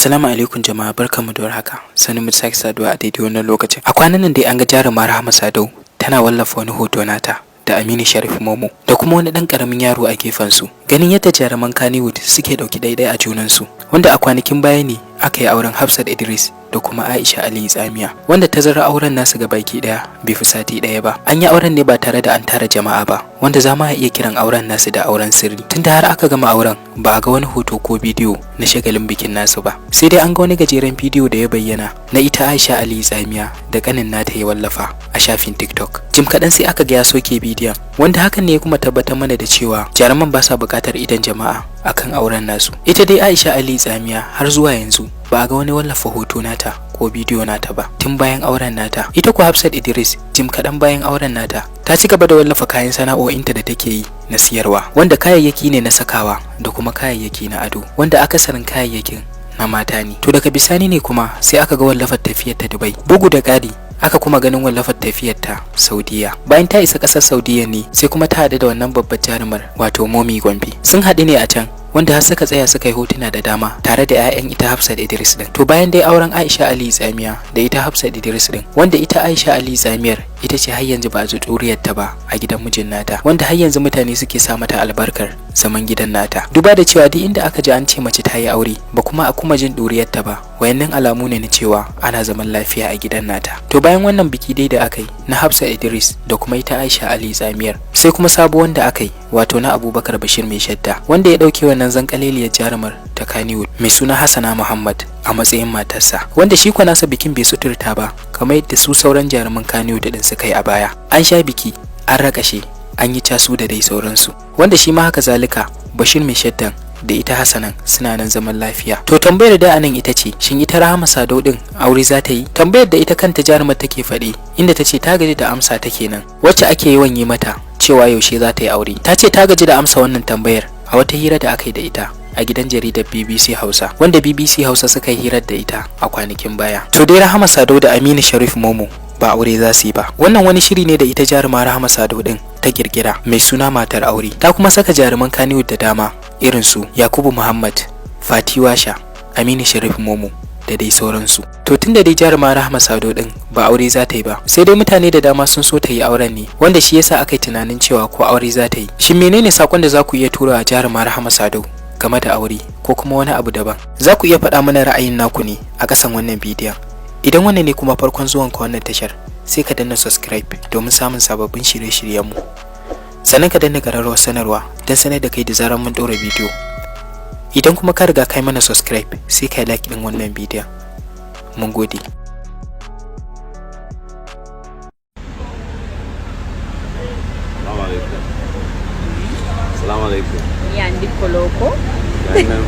Assalamu alaikum jama'a, barkanmu da warhaka. Sannunmu da sake saduwa a daidai wannan lokacin. A kwanan nan dai an ga jaruma Rahama Sadau tana wallafa wani hoto nata da Aminu Sharif Momo da kuma wani ɗan ƙaramin yaro a gefensu. Ganin yadda jaruman Kannywood suke ɗauki ɗaiɗai a junansu, wanda a kwanakin baya ne aka yi auren Hafsat Idris da kuma Aisha Aliyu Tsamiya, wanda tazarar auren nasu ga baki ɗaya bai fi sati ɗaya ba. An yi auren ne ba tare da an tara jama'a ba, wanda za ma iya kiran auren nasu da auren sirri. Tunda har aka gama auren ba a ga wani hoto ko bidiyo na shagalin bikin nasu ba. Sai dai an ga wani gajeren bidiyo da ya bayyana na ita Aisha Aliyu Tsamiya da ƙanin nata ya wallafa a shafin TikTok. Jim kaɗan sai aka ga ya soke bidiyon, wanda hakan ne ya kuma tabbatar mana da cewa jaruman ba sa buƙatar idon jama'a akan auren nasu. Ita dai Aisha Aliyu Tsamiya har zuwa yanzu ba a ga wani wallafa hoto nata ko bidiyo nata ba tun bayan auren nata. Ita kuwa Hafsat Idris jim kaɗan bayan auren nata ta ci gaba da wallafa kayan sana'o'inta da take yi na siyarwa, wanda kayayyaki ne na sakawa da kuma kayayyaki na ado, wanda akasarin kayayyakin na mata ne. To daga bisani ne kuma sai aka ga wallafar tafiyar ta Dubai. Bugu da ƙari aka kuma ganin wallafar tafiyar ta Saudiya. Bayan ta isa ƙasar Saudiya ne sai kuma ta haɗu da wannan babbar jarumar, wato Momi Gombe. Sun haɗu ne a can, wanda har suka tsaya suka yi hotuna da dama tare da 'ya'yan ita Hafsat Idris din. To bayan dai auren Aisha Ali Tsamiya da ita Hafsat Idris din, wanda ita Aisha Ali Tsamiyar ita ce har yanzu ba a ji ta ba a gidan mijin nata, wanda har yanzu mutane suke sa mata albarkar zaman gidan nata. Duba da cewa duk inda aka ji an ce mace ta yi aure ba kuma a kuma jin ɗuriyarta ba, wayannan alamu ne na cewa ana zaman lafiya a gidan nata. To bayan wannan biki dai da aka yi na Hafsat Idris da kuma ita Aisha Ali Tsamiyar, sai kuma sabo wanda aka yi, wato na Abubakar Bashir Mai Shadda, wanda ya ɗauke wannan zankaleliyar jarumar ta Kannywood mai suna Hassana Muhammad a matsayin matarsa, wanda shi kwa nasa bikin bai suturta ba kamar yadda su sauran jaruman Kannywood din suka yi a baya. An sha biki, an rakashe, an yi casu da dai sauransu, wanda shi ma haka zalika Bashir Mai Shaddan da ita Hassanan suna nan zaman lafiya. To tambayar da anan ita ce, shin ita Rahama Sadau din aure za ta yi? Tambayar da ita kanta jarumar take faɗi, inda ta ce ta gaji da amsa ta kenan wacce ake yawan yi mata cewa yaushe za ta yi aure. Ta ce ta gaji da amsa wannan tambayar a wata hira da aka yi da ita a gidan jaridar BBC Hausa, wanda BBC Hausa suka yi hirar da ita a kwanakin baya. To dai Rahama Sadau da Aminu Sharif Momo ba aure za su yi ba. Wannan wani shiri ne da ita jaruma Rahama Sadau din ta kirkira mai suna Matar Aure. Ta kuma saka jaruman Kannywood da dama irin su Yakubu Muhammad, Fati Washa, Aminu Sharif Momo da dai sauransu. To tunda dai jaruma Rahama Sadau din ba aure za ta yi ba, sai dai mutane da dama sun so ta yi auren ne, wanda shi yasa aka yi tunanin cewa ko aure za ta yi. Shin menene sakon da za ku iya tura wa jaruma Rahama Sadau game da aure ko kuma wani abu daban? Za ku iya faɗa mana ra'ayin naku ne a ƙasan wannan bidiyon. Idan wannan ne kuma farkon zuwanka wannan tashar, sai ka danna subscribe domin samun sababbin shirye-shiryenmu. Sannan ka danna ƙararrawar sanarwa don sanar da kai da zarar mun ɗora bidiyo. Idan kuma ka riga kai mana subscribe, sai ka yi like ɗin wannan bidiyon. Mun gode. Salamu alaikum. Salamu alaikum. Yandi Koloko. Ga nan.